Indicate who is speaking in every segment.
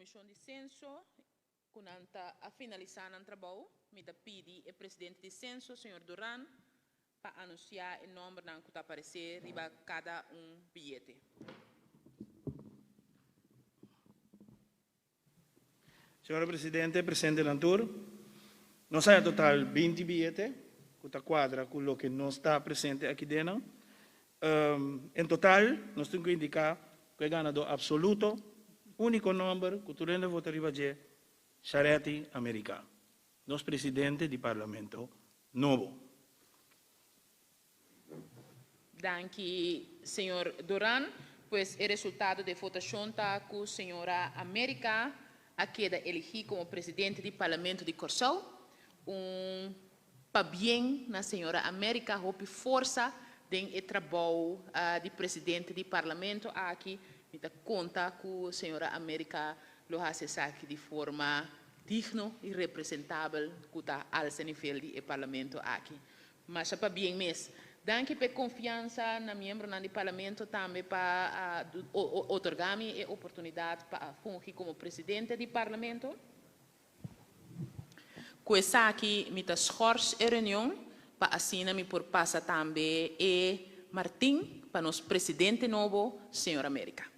Speaker 1: Komishon di Senso ku nan ta a finalisá nan trabou. Mi ta pidi e presidente di Senso, señor Duran, pa anunsiá e nòmbernan ku ta aparesé riba kada un biyete.
Speaker 2: Señora Presidente, presentenan tur, nos haya total 20 biyete ku ta kuadra ku loke nos ta presente aki den nan. En total nos tin ku indiká ku e ganadó absoluto, úniko nòmber ku tur hende vota riba dje, Charetti America, nos presidente di Parlamento nobo.
Speaker 1: Danki señor Duran. Pues e resultado di e votacion ta cu señora America a keda eligi como presidente di Parlamento di Corsou. Un pabien na señora America, hopi forsa den e trabou di presidente di Parlamento aki. Mi ta conta cu señora America lo haci esaki di forma digno y representabel cu ta alsa nivel di e Parlamento aki. Masha pabien mes. Danki p'e konfiansa na miembronan di Parlamento tambe pa otorgá mi e oportunidat pa fungi komo presidente di Parlamento. Ku esaki mi ta schors e reunion pa asina mi por pasa tambe e martin pa nos presidente nobo, señor America.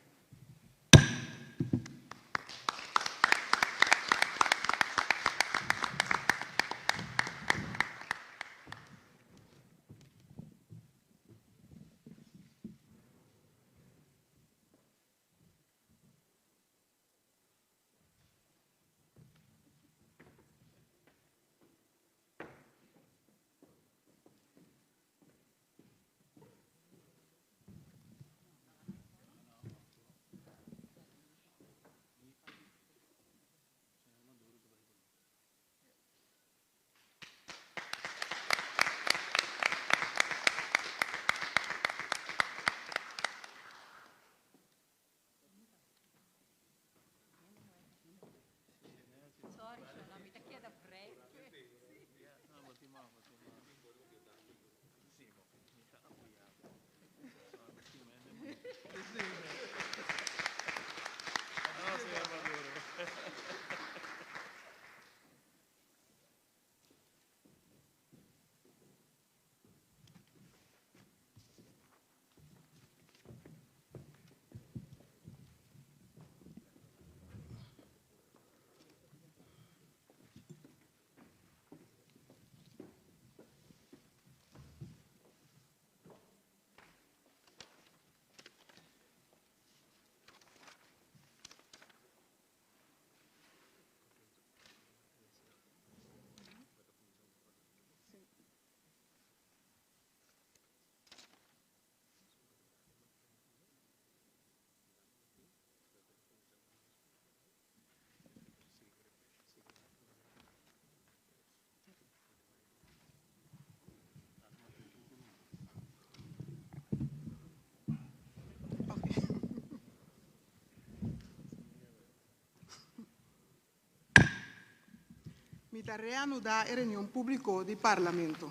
Speaker 3: Mi ta reanudá e reunion públiko di Parlamento.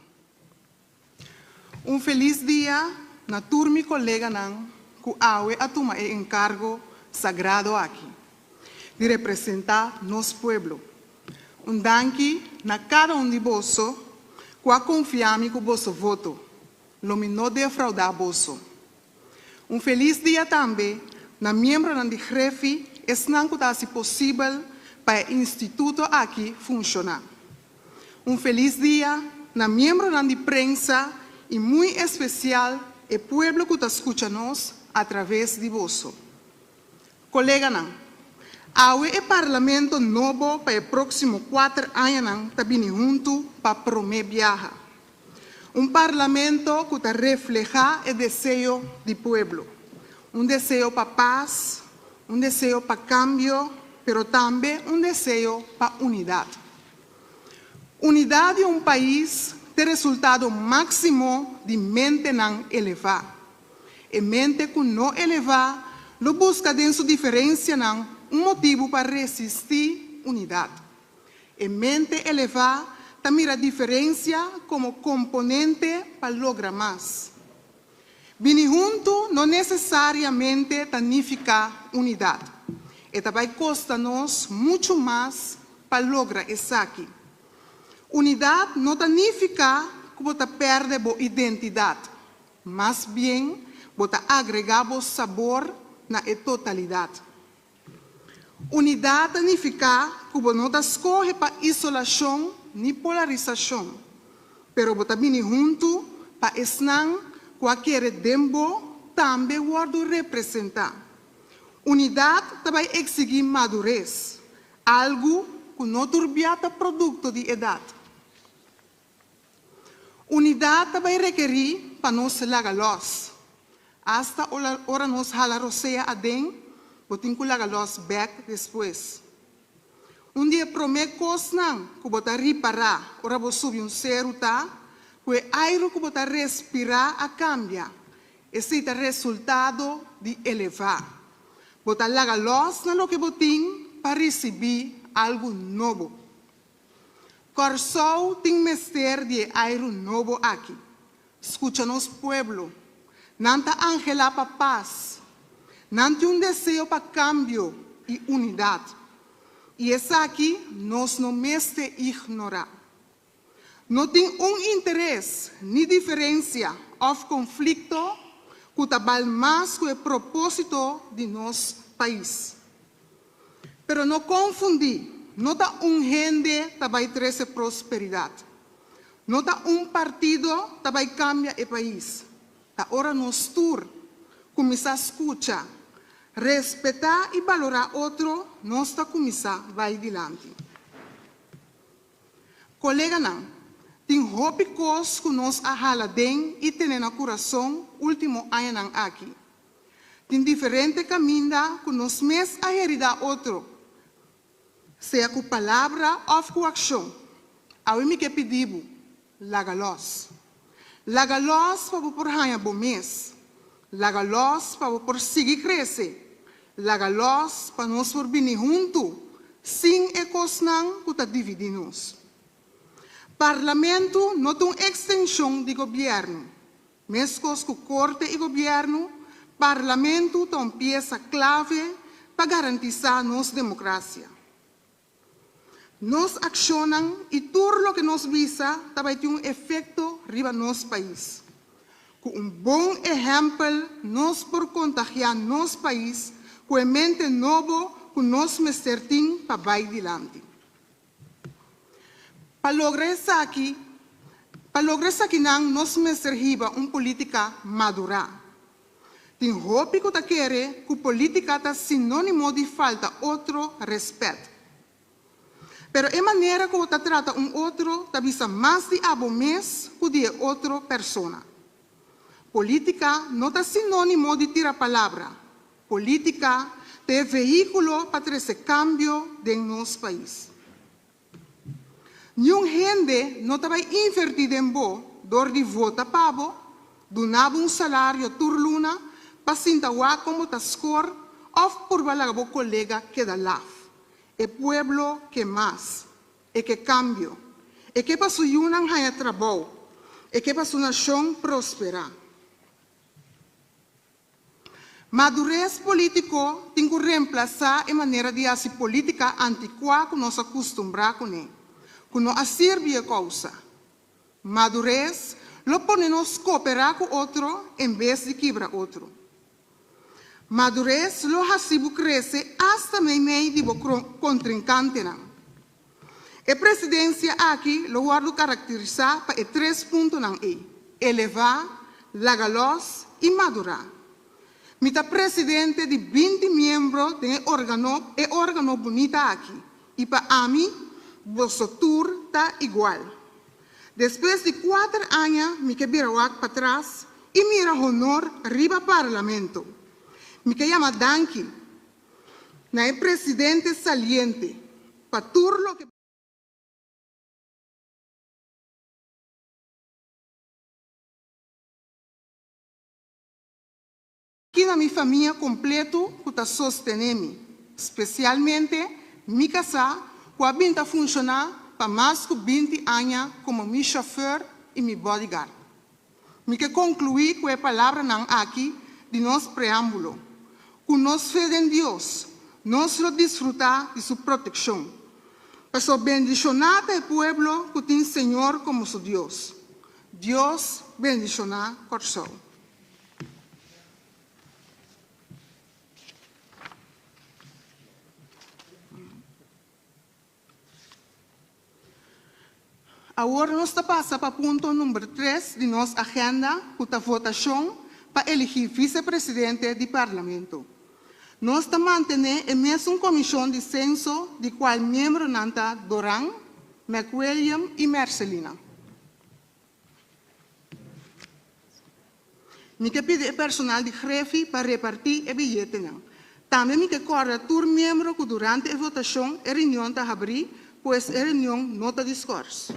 Speaker 3: Un felis dia na tur mi koleganan ku awe a tuma e enkargo sagrado aki di representá nos pueblo. Un danki na kada un di boso ku a konfia mi ku boso voto. Lo mi no defraudá boso. Un felis dia tambe na miembronan di Grefi, esnan ku ta hasi posibel pa e instituto aki funshoná. Un felis dia na miembronan di prensa i muy espesial e pueblo ku ta skucha nos atraves di boso. Koleganan, awe e Parlamento nobo pa e próksimo kuater añanan ta bini huntu pa promé biaha. Un Parlamento ku ta reflehá e deseo di pueblo. Un deseo pa pas, un deseo pa kambio, pero tambe un deseo pa unidat. Unidat di un pais t'e resultado máksimo di mentenan elevá. E mente ku no elevá lo buska den su diferensianan un motibu pa resistí unidat. E mente elevá ta mira diferensia komo komponente pa logra mas. Bini huntu no nesesariamente ta nifiká unidat. E ta bai kosta nos muchu mas pa logra esaki. Unidat no ta nifiká ku bo ta pèrdè bo identidat, mas bien bo ta agregá bo sabor na e totalidat. Unidat ta nifiká ku bo no ta skohe pa isolashon ni polarisashon, pero bo ta bini huntu pa esnan ku a kere den bo tambe wòrdu representá. Unidat ta bai eksigí madures, algu ku no tur bia ta produkto di edat. Unidat ta bai rekerí pa nos laga lòs. Asta ora nos hala rosea aden, bo tin ku laga lòs bèk despues. Un di e promé kosnan ku bo ta ripará ora bo subi un seru ta ku e airu ku bo ta respirá a kambia. Esei ta resultado di elevá. Bo ta laga lòs na loke bo tin pa risibí algu nobo. Kòrsou tin mester di e airu nobo aki. Skucha nos pueblo. Nan ta anhelá pa pas. Nan tin un deseo pa kambio i unidat. I esaki nos no mester ignorá. No tin un interes ni diferensia òf konflikto ku ta bal mas ku e propósito di nos pais. Pero no konfundí, no ta un hende ta bai trese prosperidat. No ta un partido ta bai kambia e pais. Ta ora nos tur kuminsá skucha, respetá i balorá otro nos ta kuminsá bai dilanti. Koleganan, tin hopi kos ku nos a hala den i tene na kurason último añanan aki. Tin diferente kaminda ku nos mes a heridá otro, sea ku palabra òf ku akshon. Awe mi ke pidi bo, laga lòs. Laga lòs pa bo por haña bo mes. Laga lòs pa bo por sigui krese. Laga lòs pa nos por bini huntu sin e kosnan ku ta dividí nos. Parlamento no ta un ekstenshon di gobièrnu. Meskos ku korte i gobièrnu, Parlamento ta un piesa klave pa garantisá nos demokrasia. Nos akshonnan i tur loke nos bisa ta bai tin un efekto riba nos pais. Ku un bon ehèmpel nos por kontagiá nos pais ku e mente nobo ku nos mester tin pa bai dilanti. Pa logra esaki, pa logra esakinan nos mester hiba un polítika madurá. Tin hopi ku ta kere ku polítika ta sinónimo di falta otro rèspèt. Pero e manera ku bo ta trata un otro ta bisa mas di abo mes ku di e otro persona. Polítika no ta sinónimo di tira palabra. Polítika ta e vehíkulo pa trese kambio den nos pais. Niun hende no ta bai invertí den bo dor di vota pa bo, duna bo un salario tur luna pa sinta wak kon bo ta skor òf purba laga bo kolega keda laf. E pueblo ke mas. E ke kambio. E ke pa su yunan haña trabou. E ke pa su nashon prosperá. Madures polítiko tin ku remplasá e manera di hasi polítika antikuá ku nos a kustumbrá kuné, ku no a sirbi e kousa. Madures lo pone nos koperá ku otro en bes di kibra otro. Madures lo hasi bo krese asta meimei di bo kontrinkantenan. E presidensia aki lo wòrdu karakterisá pa e tres puntonan ei, elevá, laga lòs i madurá. Mi ta presidente di 20 miembro den e organo e organo bunita aki i pa ami boso tur ta igual. Despues di kuater aña mi ke bira wak patras i mira honor riba Parlamento. Mi ke yama danki na e presidente saliente pa tur loke. Ki na mi famia kompleto ku ta sostené mi, spesialmente mi kasá ku a bin ta funshoná pa mas ku 20 aña komo mi shofèr i mi bodyguard. Mi ke konkluí ku e palabranan aki di nos preámbulo, Ku nos fe den Dios, Nos lo disfrutá di su protekshon. Pasobra bendishoná ta e pueblo ku tin Señor komo su Dios. Dios bendishoná Kòrsou. Awor nos ta pasa pa punto number tres di nos agenda ku ta votashon pa eligí visepresidente di Parlamento. Nos ta mantené e mesun komishon di senso di kual miembronan ta Doran, McWilliam i Mercelina. Mi ke pidi e personal di Grefi pa repartí e biyetenan. Tambe mi ke kòrda tur miembro ku durante e votashon e reunion ta habrí, pues e reunion no ta di skòrs.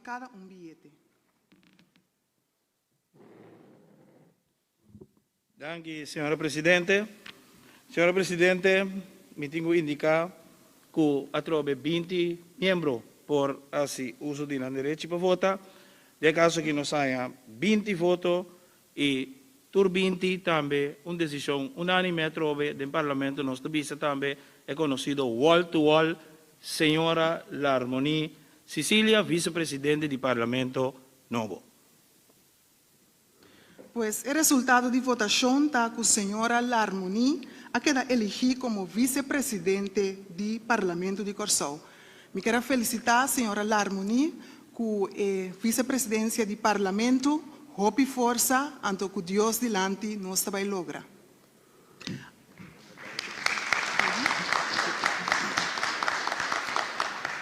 Speaker 3: kada un biyete.
Speaker 2: Danki, señora Presidente. Señora Presidente, mi tin ku indiká ku atrobe 20 miembro por hasi uso di nan derechi pa vota. Den e kaso aki nos haña 20 voto i tur 20 tambe un desishon unánime atrobe den Parlamento. Nos ta bisa tambe e konosido wall to wall, señora Larmonie Cicilia, visepresidente di Parlamento nobo.
Speaker 3: Pues e resultado di votashon ta ku señora Larmonie a keda eligí komo visepresidente di Parlamento di Kòrsou. Mi ker a felisitá señora Larmonie ku e visepresidensia di Parlamento, hopi forsa, anto ku Dios dilanti nos ta bai logra.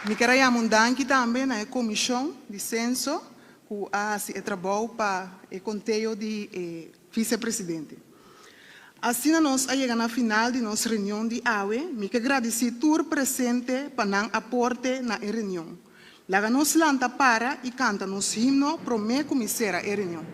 Speaker 3: Mi ker a yama un danki tambe na e komishon di senso ku a hasi e trabou pa e konteo di e visepresidente. Asina nos a yega na final di nos reunion di awe. Mi ke gradisí tur presente pa nan aporte na e reunion. Laga nos lanta para i kanta nos himno promé ku mi sera e reunion.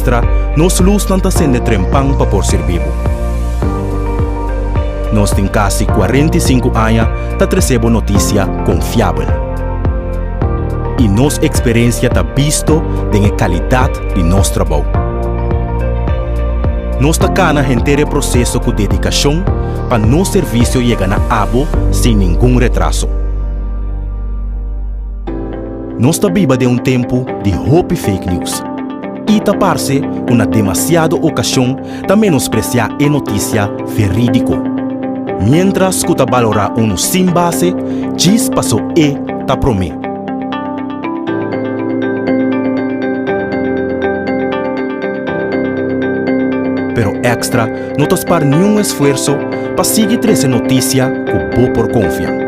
Speaker 4: Extra, nos lusnan ta sende trempan pa por sirbi bo. Nos tin kasi 45 aña ta trese bo notisia konfiabel. I nos eksperensia ta bisto den e kalidat di nos trabou. Nos ta kana henter e proseso ku dedikashon pa nos servisio yega na abo sin ningun retraso. Nos ta biba den un tempu di hopi fake news i ta parse ku na demasiado okashon ta menospresiá e notisia verídiko, miéntras ku ta balorá unu sin base djis paso e ta promé. Pero Extra no ta spar niun esfuerso pa sigui trese notisia ku bo por konfia.